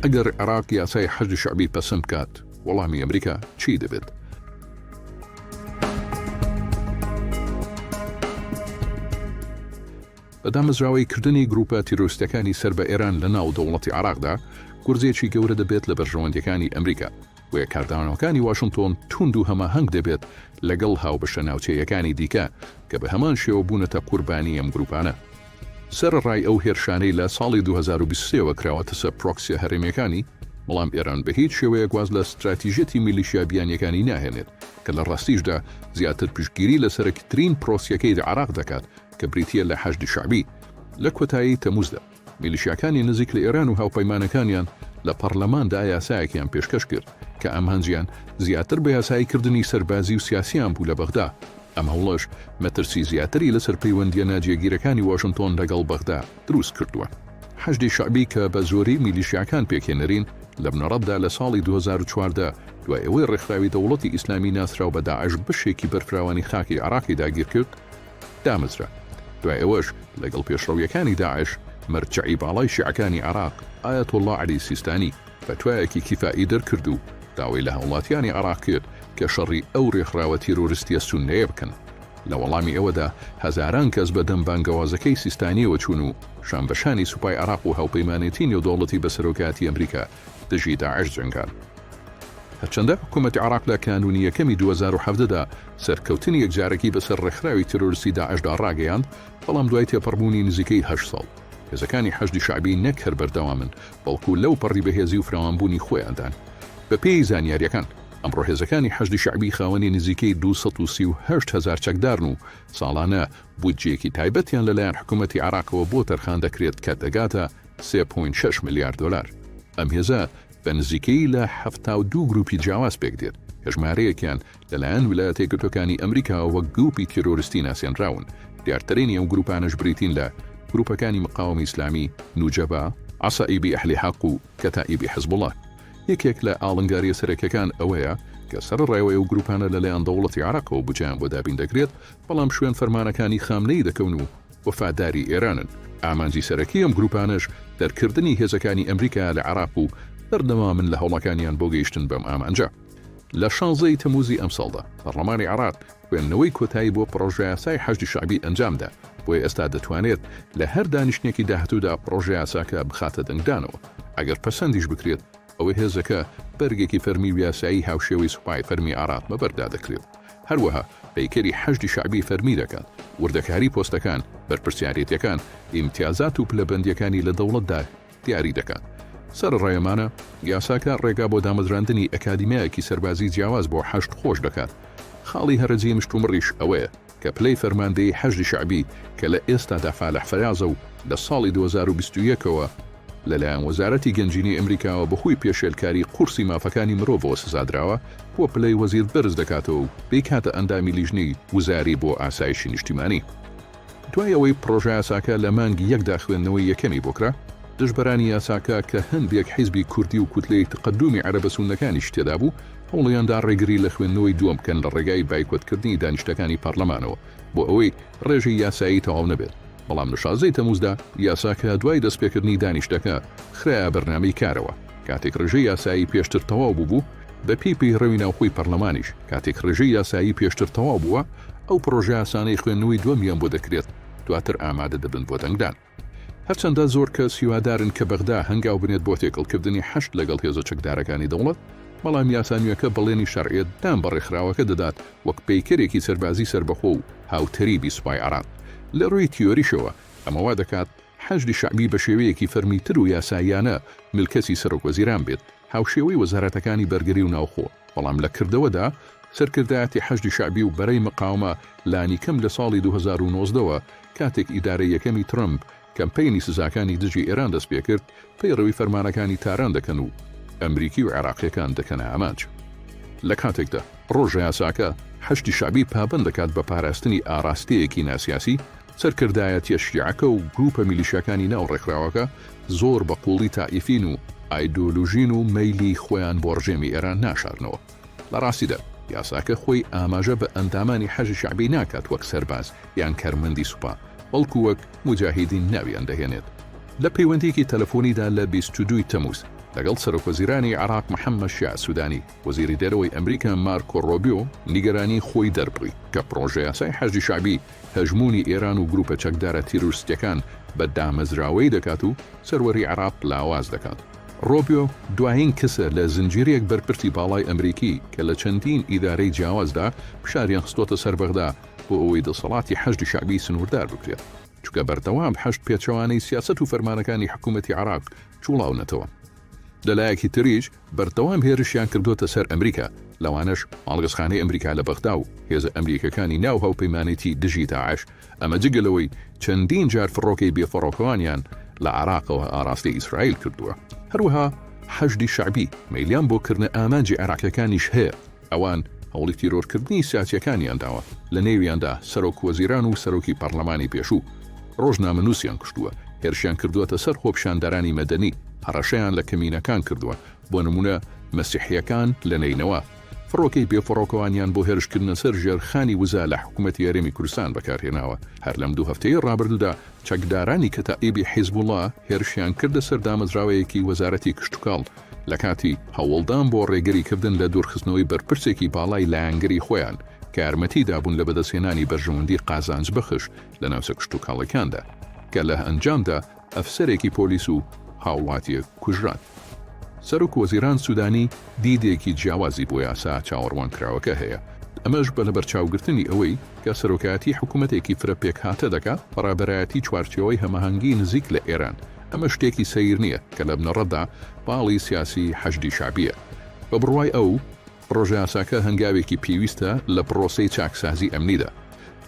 ئەگەر عێراق یاسای حەشدی شەعبی پەسەند بکات، وەڵامی ئەمریکا چی دەبێت؟ بە دامەزراوەیی کردنی گروپە تیرۆریستیەکانی سەر بە ئێران لە ناو دەوڵەتی عێراقدا، گورزێکی گەورە دەبێت لە بەرژەوەندیەکانی ئەمریکا، بۆیە کاردانەوەکانی واشنتۆن توند و هەماهەنگ دەبێت لەگەڵ هاوبەشە ناوچەییەکانی دیکە کە بە هەمان شێوە بوونەتە قوربانی ئەم گروپانە. سەرەڕای ئەو هێرشانەی لە ساڵی 2023 وە کراوەتە سەر پرۆکسیە هەرێمیەکانی، بەڵام ئێران بە هیچ شێوەیەک واز لە ستراتیژیەتی میلیشیا بیانیەکانی ناهێنێت کە لە ڕاستیشدا زیاتر پشتگیری لە سەرەکیترین پرۆسیەکەی عێراق دەکات کە بریتیە لە حەشدی شەعبی. لە کۆتایی تەموزدا میلیشیاکانی نزیک لە ئێران و هاوپەیمانەکانیان لە پەڕلەماندا یاسایەکیان پێشکەش کرد کە ئامانجیان زیاتر بە یاسایی کردنی سەربازی و سیاسیان بوو لە بەغدا، ئەم هەوڵەش مەترسی زیاتری لەسەر پەیوەندییە ناجێگیرەکانی واشنتۆن لەگەڵ بەغدا دروست کردووە. حەشدی شەعبی کە بە زۆری میلیشیاکان پێکهێنەرین، لە بنەڕەتدا لە ساڵی 2014 دوای ئەوەی ڕێکخراوی دەوڵەتی ئیسلامی ناسراو بە داعش بەشێکی بەرفراوانی خاکی عێراقی داگیرکرد، دامەزرا. دوای ئەوەش لەگەڵ پێشڕەوییەکانی داعش، مەرجەعی باڵای شیعەکانی عێراق، ئایەتوڵڵا عەلی سیستانی، فەتوایەکی کیفائی دەرکرد و داوای لە هاوڵاتیانی عێراق کرد کە شەڕی ئەو رێکخراوە تیرۆرستییە سوننەیە بکەن. لە وەڵامی ئەوەدا هەزاران کەس بە دەم بانگەوازەکەی سیستانییەوە چوون و شانبەشانی سوپای عێراق و هاوپەیمانێتی نێودەوڵەتی بە سەرۆکایەتی ئەمریکا دژی داعش جەنگان. هەرچەندە حکومەتی عێراق لە کانوونی یەکەمی 2017 دا سەرکەوتنی یەکجارەکی بەسەر ڕێکخراوی تیرۆریستی داعشدا ڕاگەیاند، بەڵام دوای تێپەڕبوونی نزیکەی هەشت ساڵ، هێزەکانی حەشدی شەعبی نەک هەر بەردەوامن، بەڵکو لەو پەڕی بەهێزی و فراوانبوونی خۆیاندان. بەپێی زانیارییەکان، ئەمڕۆ هێزەکانی حەشدی شەعبی خاوەنی نزیکەی 238 هەزار چەکدارن و ساڵانە بودجەیەکی تایبەتیان لەلایەن حکومەتی عێراقەوە بۆ تەرخان دەکرێت کە دەگاتە سێ point شەش ملیار دۆلار. ئەم هێزە بە نزیکەیی لە 72 گروپی جیاواز پێکدێت کە ژمارەیەکیان لەلایەن ویلایەتە یەکگرتووەکانی ئەمریکاوە وەک گروپی تیرۆریستی ناسێنراون، دیارترینی ئەو گروپانەش بریتین لە گروپەکانی مقاوەمەی ئیسلامی، نوجەبا، عەسائیبی ئەهلی حەق و کەتائیبی حزبوڵا. یەکێک لە ئاڵنگارییە سەرەکیەکان ئەوەیە کە سەرەڕای ئەوەی ئەو گروپانە لەلایەن دەوڵەتی عێراقەوە بودجەیان بۆ دابین دەکرێت، بەڵام شوێن فەرمانەکانی خامنەیی دەکەون و وەفاداری ئێرانن. ئامانجی سەرەکی ئەم گروپانەش دەرکردنی هێزەکانی ئەمریکایە لە عێراق و بەردەوامن لە هەوڵەکانیان بۆ گەیشتن بەم ئامانجە. لە شانزە ی تەمووزی ئەمساڵدا، پەڕڵەمانی عێراق خوێندنەوەی کۆتایی بۆ پڕۆژەیاسای حەشدی شەعبی ئەنجامدا، بۆیە ئێستا دەتوانێت لە هەر دانیشتنێکی داهاتوودا پڕۆژەیاساکە بخاتە دەنگدانەوە، ئەگەر پەسەندیش بکرێت، ئەوە هێزەکە بەرگێکی فەرمی و یاسایی هاوشێوەی سوپای فەرمی عێراق بەبەردا دەکرێت. هەروەها پەیکەری حەشدی شەعبی فەرمی دەکات، وردەکاری پۆستەکان، بەرپرسیارێتیەکان، ئیمتیازات و پلەبەندیەکانی لە دەوڵەتدا دیاری دەکات. سەرەڕای ئەمانە، یاساکە ڕێگا بۆ دامەزراندنی ئەکادیمیایەکی سەربازی جیاواز بۆ حەشد خۆش دەکات. خاڵی هەرە جێی مشتومڕیش ئەوەیە کە پلەی فەرماندەیی حەشدی شەعبی کە لە ئێستادا فالح فەیازە و لە ساڵی 2021 ەوە لەلایەن وەزارەتی گەنجینەی ئەمریکاوە بەهۆی پێشێلکاری قورسی مافەکانی مرۆڤەوە سزادراوە، بۆ پلەی وەزیر بەرز دەکاتەوە و دەیکاتە ئەندامی لیژنەی وزاری بۆ ئاسایشی نیشتیمانی. دوای ئەوەی پڕۆژەیاساکە لە مانگی یەکدا خوێندنەوەی یەکەمی بۆ کرا، دژبەرانی یاساکە کە هەندێک حیزبی کوردی و کوتلەی تەقەدومی عەرەبە سوننەکانیش تێدابوو، هەوڵیاندا ڕێگری لە خوێندنەوەی دووەم بکەن لە ڕێگای بایکۆتکردنی دانیشتەکانی پەڕلەمانەوە بۆ ئەوەی ڕێژەی یاسایی تەواو نەبێت، بەڵام لە 16 ی تەمووزدا یاساکە دوای دەستپێکردنی دانیشتەکە خرایە بەرنامەی کارەوە، کاتێک ڕێژەی یاسایی پێشتر تەواو بووبوو، بەپێی پەیڕەوی ناوخۆی پەڕلەمانیش کاتێک ڕێژەی یاسایی پێشتر تەواو بووە، ئەو پڕۆژەیاسانەی خوێندنەوەی دووەمیان بۆ دەکرێت دواتر ئامادە دەبن بۆ دەنگدان. هەرچەندە زۆر کەس هیوادارن کە بەغدا هەنگاو بنێت بۆ تێکەڵکردنی حەشد لەگەڵ هێزە چەکدارەکانی دەوڵەت، بەڵام یاسا نوێکە بەڵێنی شەرعیەتدان بە ڕێکخراوەکە دەدات وەک پەیکەرێکی سەربازی سەربەخۆ و هاوتەریبی سوپای عێراق. لە ڕووی تیۆریشەوە ئەمە وا دەکات حەشدی شەعبی بە شێوەیەکی فەرمیتر و یاساییانە ملکەچی سەرۆکوەزیران بێت، هاوشێوەی وەزارەتەکانی بەرگری و ناوخۆ، بەڵام لە کردەوەدا سەرکردایەتی حەشدی شەعبی و بەرەی مقاومە لانیکەم لە ساڵی 2019 وە کاتێک ئیدارەی یەکەمی ترەمپ کەمپەینی سزاکانی دژی ئێران دەستپێکرد پەیڕەوی فەرمانەکانی تاران دەکەن و ئەمریکی و عێراقیەکان دەکەنە ئامانج. لە کاتێکدا پڕۆژەیاساکە حەشدی شەعبی پابەند دەکات بە پاراستنی ئاراستەیەکی ناسیاسی، سەرکردایەتیە شیعەکە و گروپە میلیشیاکانی ناو ڕێکخراوەکە زۆر بە قوڵی تائیفین و ئایدۆلۆژین و مەیلی خۆیان بۆ ڕژێمی ئێران ناشارنەوە. لە ڕاستیدا یاساکە خۆی ئاماژە بە ئەندامانی حەشدی شەعبی ناکات وەک سەرباز یان کەرمەندی سوپا، بەڵکو وەک موجاهیدین ناویان دەهێنێت. لە پەیوەندییەکی تەلەفۆنیدا لە 22 ی تەموز. لەگەڵ سەرۆکوەزیرانی عێراق محەممەد شیاع سوودانی، وەزیری دەرەوەی ئەمریکا مارکۆ ڕۆبیۆ نیگەرانیی خۆی دەربڕی کە پڕۆژەیاسای حەشدی شەعبی هەژموونی ئێران و گرووپە چەکدارە تیرۆرستییەکان بە دامەزراوەیی دەکات و سەروەری عێراق لاواز دەکات. ڕۆبیۆ دوایین کەسە لە زنجیرەیەک بەرپرسی باڵای ئەمریکی کە لە چەندین ئیدارەی جیاوازدا فشاریان خستۆتە سەر بەغدا بۆ ئەوەی دەسەڵاتی حەشدی شەعبی سنووردار بکرێت، چونکە بەردەوام حەشد پێچەوانەی سیاسەت و فەرمانەکانی حکوومەتی عێراق جوڵاونەتەوە. لەلایەکی تریش بەردەوام هێرشیان کردۆتە سەر ئەمریکا، لەوانەش باڵیۆزخانەی ئەمریکا لە بەغدا و هێزە ئەمریکیەکانی ناو هاوپەیمانێتی دژی داعش، ئەمە جگە لەوەی چەندین جار فڕۆکەی بێفڕۆکەوانیان لە عێراقەوە ئاراستەی ئیسرائیل کردووە. هەروەها حەشدی شەعبی مەیلیان بۆ کردنە ئامانجی عێراقیەکانیش هەیە، ئەوان هەوڵی تیرۆرکردنی سیاسییەکانیان داوە، لەنێویاندا سەرۆک وەزیران و سەرۆکی پەڕلەمانی پێشوو، ڕۆژنامەنووسیان کوشتووە، هێرشیان کردووەتە سەر خۆپیشاندەرانی مەدەنی، هەڕەشەیان لە کەمینەکان کردووە، بۆ نموونە مەسیحییەکان لە نەینەوا، فڕۆکەی بێفڕۆکەوانیان بۆ هێرشکردنە سەر ژێرخانی وزە لە حکومەتی هەرێمی کوردستان بەکارهێناوە. هەر لەم دوو هەفتەیەی ڕابردوودا چەکدارانی کەتائیبی حیزبوڵا هێرشیان کردە سەر دامەزراوەیەکی وەزارەتی کشتوکاڵ لە کاتی هەوڵدان بۆ ڕێگریکردن لە دوورخستنەوەی بەرپرسێکی باڵای لایەنگری خۆیان کە یارمەتی دابوون لە بەدەستهێنانی بەرژەوەندی قازانجبەخش لە ناوچە کشتوکاڵیکاندا کە لە ئەنجامدا ئەفسەرێکی پۆلیس و هاوڵاتیەک کوژران. سەرۆک وەزیران سودانی دیدێکی جیاوازی بۆ یاسا چاوەڕوانکراوەکە هەیە، ئەمەش بە لەبەرچاوگرتنی ئەوەی کە سەرۆکایەتی حکومەتێکی فرە پێکهاتە دەکات بە ڕابەرایەتی چوارچێوەی هەماهەنگی نزیک لە ئێران، ئەمە شتێکی سەیر نییە کە لە بنەڕەتدا باڵی سیاسی حەشدی شەعبییە. بە بڕوای ئەو، پڕۆژەیاساکە هەنگاوێکی پێویستە لە پڕۆسەی چاکسازی ئەمنیدا.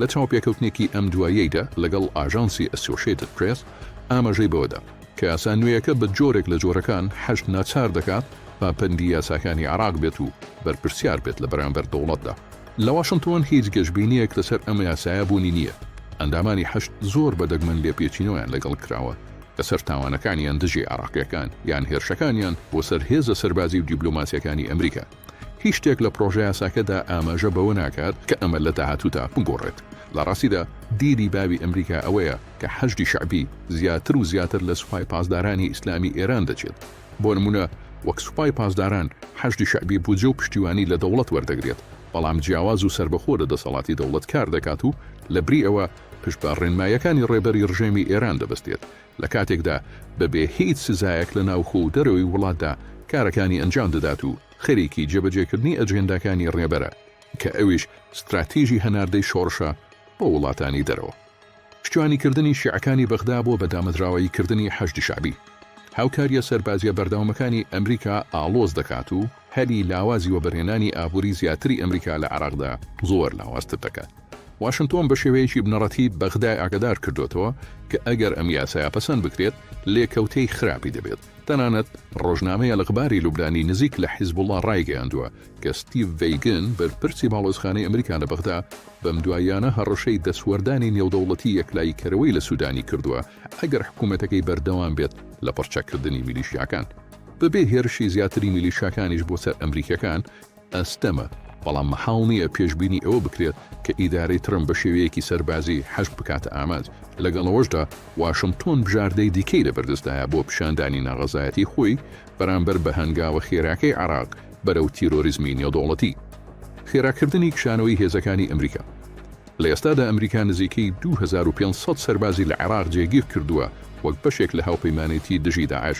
لە چاوپێکەوتنێکی ئەم دواییەیدا لەگەڵ ئاژانسی ئەسۆشێتد پرێس ئاماژەی بەوەدا کە یاسا نوێیەکە بە جۆرێک لە جۆرەکان حەشد ناچار دەکات پابەندی یاساکانی عێراق بێت و بەرپرسیار بێت لە بەرامبەر دەوڵەتدا. لە واشنتۆن هیچ گەشبینییەک لەسەر ئەم یاسایە بوونی نییە. ئەندامانی حەشد زۆر بە دەگمەن لێپێچینەوەیان لەگەڵ کراوە لەسەر تاوانەکانیان دژی عێراقییەکان یان هێرشەکانیان بۆ سەر هێزە سەربازی و دیبلۆماسییەکانی ئەمریکا. هیچ شتێک لە پڕۆژەیاساکەدا ئاماژە بەوە ناکات کە ئەمە لە داهاتوودا بگۆڕێت. لە ڕاستیدا دیدی باوی ئەمریکا ئەوەیە کە حەشدی شەعبی زیاتر و زیاتر لە سوپای پاسدارانی ئیسلامی ئێران دەچێت. بۆ نموونە وەک سوپای پاسداران، حەشدی شەعبی بودجە و پشتیوانی لە دەوڵەت وەردەگرێت، بەڵام جیاواز و سەربەخۆ لە دەسەڵاتی دەوڵەت کار دەکات و لەبری ئەوە پشت بە ڕێنماییەکانی ڕێبەری ڕژێمی ئێران دەبەستێت، لە کاتێکدا بەبێ هیچ سزایەک لە ناوخۆ و دەرەوەی وڵاتدا کارەکانی ئەنجام دەدات و خەریکی جێبەجێکردنی ئەجێنداکانی ڕێبەرە کە ئەویش ستراتیژی هەناردەی شۆڕشە بۆ وڵاتانی دەرەوە. پشتیوانیکردنی شیعەکانی بەغدا بۆ بە دامەزراوەییکردنی حەشدی شەعبی، هاوکارییە سەربازییە بەردەوامەکانی ئەمریکا ئاڵۆز دەکات و هەلی لاوازی وەبەرهێنانی ئابووری زیاتری ئەمریکا لە عێراقدا زۆر لاوازتر دەکات. واشنتۆن بە شێوەیەکی بنەڕەتی بەغدای ئاگادار کردۆتەوە کە ئەگەر ئەم یاسایە پەسەند بکرێت، لێکەوتەی خراپی دەبێت. تەنانەت ڕۆژنامەی ئەلئەخباری لوبنانی نزیک لە حیزبوڵڵا ڕایگەیاندووە کە ستیڤ ڤەیگن، بەرپرسی باڵۆزخانەی ئەمریکا لە بەغدا، بەمدواییانە هەڕەشەی دەستوەردانی نێودەوڵەتی یەکلاییکەرەوەی لە سودانی کردووە ئەگەر حکومەتەکەی بەردەوام بێت لە پڕچەککردنی میلیشیاکان. بەبێ هێرشی زیاتری میلیشیاکانیش بۆ سەر ئەمریکییەکان ئەستەمە، بەڵام مەحاڵ نییە پێشبینی ئەوە بکرێت کە ئیدارەی ترەمپ بە شێوەیەکی سەربازی حەشد بکاتە ئامانج، لەگەڵ ئەوەشدا واشنتۆن بژاردەی دیکەی لەبەردەستدایە بۆ پیشاندانی ناڕەزایەتی خۆی بەرامبەر بە هەنگاوە خێراکەی عێراق بەرەو تیرۆریزمی نێودەوڵەتی. خێراکردنی کشانەوەی هێزەکانی ئەمریکا. لە ئێستادا ئەمریکا نزیکەی 2500 سەربازی لە عێراق جێگیر کردووە وەک بەشێک لە هاوپەیمانێتی دژی داعش.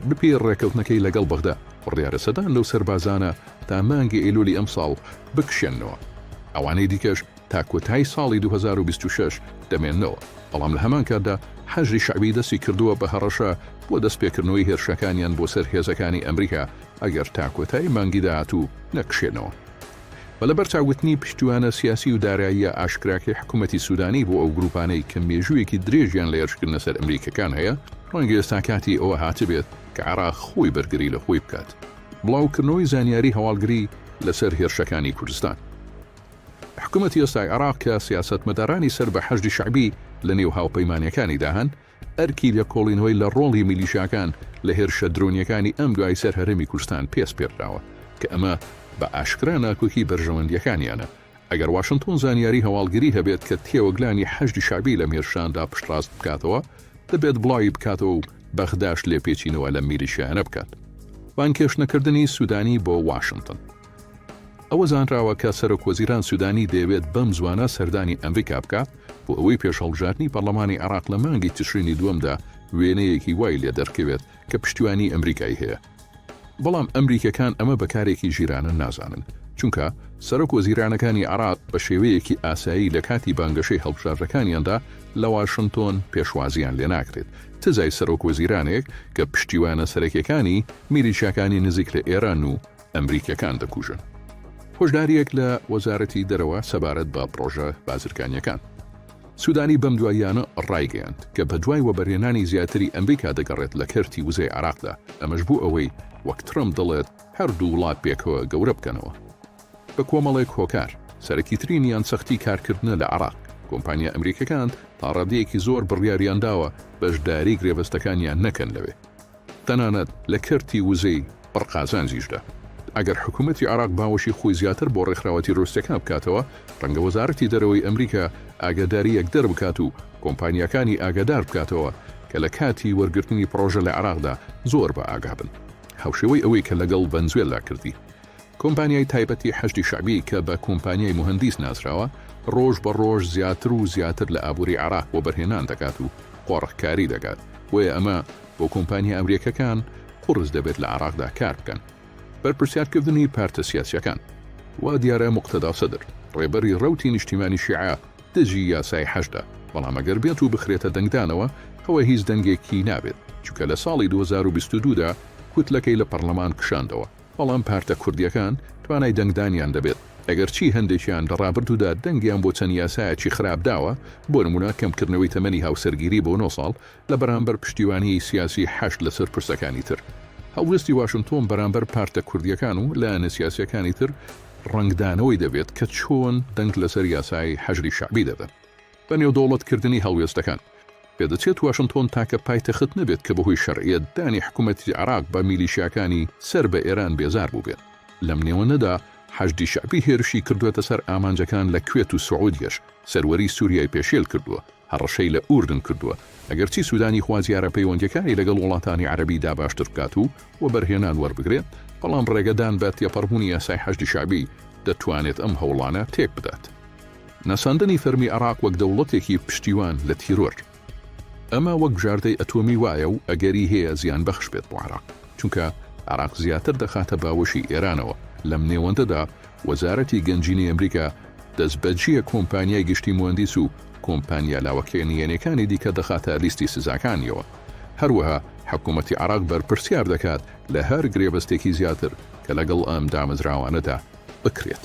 بەپێی ڕێککەوتنەکەی لەگەڵ بەغدا، بڕیارە سەدان لەو سەربازانە تا مانگی ئەیلولی ئەمساڵ بکشێننەوە. ئەوانەی دیکەش تا کۆتایی ساڵی 2026 دەمێننەوە. بەڵام لە هەمان کاتدا حەشدی شەعبی دەستی کردووە بە هەڕەشە بۆ دەستپێکردنەوەی هێرشەکانیان بۆ سەر هێزەکانی ئەمریکا ئەگەر تا کۆتایی مانگی داهاتوو نەکشێنەوە. بە لەبەرچاوگرتنی پشتیوانە سیاسی و داراییە ئاشکراکەی حکومەتی سودانی بۆ ئەو گروپانەی کە مێژوویەکی درێژیان لە هێرشکردنە سەر ئەمریکیەکان هەیە، ڕەنگە ئێستا کاتی ئەوە هاتبێت کە عێراق خۆی بەرگری لە خۆی بکات. بڵاوکردنەوەی زانیاری هەواڵگری لەسەر هێرشەکانی کوردستان. حکومەتی ئێستای عێراق کە سیاسەتمەدارانی سەر بە حەشدی شەعبی لە نێو هاوپەیمانیەکانیدا هەن، ئەرکی لێکۆڵینەوەی لە ڕۆڵی میلیشیاکان لە هێرشە درۆنیەکانی ئەم دوای سەر هەرێمی کوردستان پێ سپێردراوە کە ئەمە بە ئاشکرا ناکۆکی بەرژەوەندیەکانیانە. ئەگەر واشنتۆن زانیاری هەواڵگری هەبێت کە تێوەگلانی حەشدی شەعبی لەم هێرشاندا پشتڕاست بکاتەوە، دەبێت بڵاوی بکاتەوە و بەغداش لێپێچینەوە لەم میلیشیایانە بکات. بانگهێشتنەکردنی سودانی بۆ واشنتن. ئەوە زانراوە کە سەرۆکوەزیران سودانی دەیەوێت بەم زوانە سەردانی ئەمریکا بکات بۆ ئەوەی پێش هەڵبژاردنی پەڕلەمانی عێراق لە مانگی تشرینی دووەمدا وێنەیەکی وای لێ دەرکەوێت کە پشتیوانی ئەمریکای هەیە. بەڵام ئەمریکیەکان ئەمە بە کارێکی ژیرانە نازانن، چونکە سەرۆک وەزیرانەکانی عێراق بە شێوەیەکی ئاسایی لە کاتی بانگەشەی هەڵبژاردەکانیاندا لە واشنتۆن پێشوازیان لێناکرێت، تزای سەرۆک وەزیرانێک کە پشتیوانە سەرەکیەکانی میلیشیاکانی نزیک لە ئێران و ئەمریکیەکان دەکوژن. هۆشدارییەک لە وەزارەتی دەرەوە سەبارەت بە پڕۆژە بازرگانییەکان. سودانی بەم دواییانە ڕایگەیاند کە بەدوای وەبەرهێنانی زیاتری ئەمریکا دەگەڕێت لە کەرتی وزەی عێراقدا، ئەمەش بۆ ئەوەی وەک ترەمپ دەڵێت هەردوو وڵات پێکەوە گەورە بکەنەوە. بە کۆمەڵێک هۆکار، سەرەکیترینیان سەختی کارکردنە لە عێراق، کۆمپانیا ئەمریکیەکان تا ڕادەیەکی زۆر بڕیاریانداوە بەشداری گرێبەستەکانیان نەکەن لەوێ. تەنانەت لە کەرتی وزەی پڕ قازانجیشدا. ئەگەر حکومەتی عێراق باوەشی خۆی زیاتر بۆ ڕێکخراوە تیرۆریستیەکان بکاتەوە، ڕەنگە وەزارەتی دەرەوەی ئەمریکا ئاگادارییەک دەربکات و کۆمپانیاکانی ئاگادار بکاتەوە کە لە کاتی وەرگرتنی پڕۆژە لە عێراقدا زۆر بە ئاگا بن. هاوشێوەی ئەوەی کە لەگەڵ ڤەنزوێلا کردی. کۆمپانیای تایبەتی حەشدی شەعبی کە بە کۆمپانیای موهەندیس ناسراوە، ڕۆژ بە ڕۆژ زیاتر و زیاتر لە ئابووری عێراق وەبەرهێنان دەکات و قۆرخکاری دەکات، بۆیە ئەمە بۆ کۆمپانیا ئەمریکەکان قوڕس دەبێت لە عێراقدا کار بکەن. بەرپرسیارکردنی پارتە سیاسیەکان. وا دیارە موقتەدا سەدر، ڕێبەری ڕەوتی نیشتیمانی شیعە دژی یاسای حەشدە، بەڵام ئەگەر بێت و بخرێتە دەنگدانەوە ئەوە هیچ دەنگێکی نابێت، چونکە لە ساڵی 2022 دا کوتلەکەی لە پەڕلەمان کشاندەوە. بەڵام پارتە کوردیەکان توانای دەنگدانیان دەبێت، ئەگەرچی هەندێکیان لە ڕابردوودا دەنگیان بۆ چەند یاسایەکی خراپ داوە، بۆ نموونە کەمکردنەوەی تەمەنی هاوسەرگیری بۆ نۆ ساڵ، لە بەرامبەر پشتیوانیی سیاسی حەشد لەسەر پرسەکانی تر. هەڵوێستی واشنتۆن بەرامبەر پارتە کوردییەکان و لایەنە سیاسییەکانی تر ڕەنگدانەوەی دەبێت کە چۆن دەنگ لەسەر یاسای حەشدی شەعبی دەدەن. بە نێودەوڵەتکردنی هەڵوێستەکان، پێدەچێت واشنتۆن تاکە پایتەخت نەبێت کە بەهۆی شەرعیەتدانی حکومەتی عێراق بە میلیشیاکانی سەر بە ئێران بێزار بووبێت. لەم نێوەندەدا حەشدی شەعبی هێرشی کردووەتە سەر ئامانجەکان لە کوێت و سعودیەش، سەروەری سوریای پێشێل کردووە. هەڕەشەی لە ئوردن کردووە، ئەگەرچی سودانی خوازیارە پەیوەندییەکانی لەگەڵ وڵاتانی عەرەبیدا باشتر بکات و وەبەرهێنان وەربگرێت، بەڵام ڕێگەدان بە تێپەڕبوونی یاسای حەشدی شەعبی دەتوانێت ئەم هەوڵانە تێکبدات. ناساندنی فەرمی عێراق وەک دەوڵەتێکی پشتیوان لە تیرۆر. ئەمە وەک بژاردەی ئەتۆمی وایە و ئەگەری هەیە زیانبەخش بێت بۆ عێراق، چونکە عێراق زیاتر دەخاتە باوەشی ئێرانەوە، لەم نێوەندەدا وەزارەتی گەنجینەی ئەمریکا دەستبەجێ کۆمپانیای گشتی موەندیس و کۆمپانیا لاوەکیەنییەکانی دیکە دەخاتە لیستی سزاکانیەوە. هەروەها حکومەتی عێراق بەرپرسیار دەکات لە هەر گرێبەستێکی زیاتر کە لەگەڵ ئەم دامەزراوانەدا بکرێت.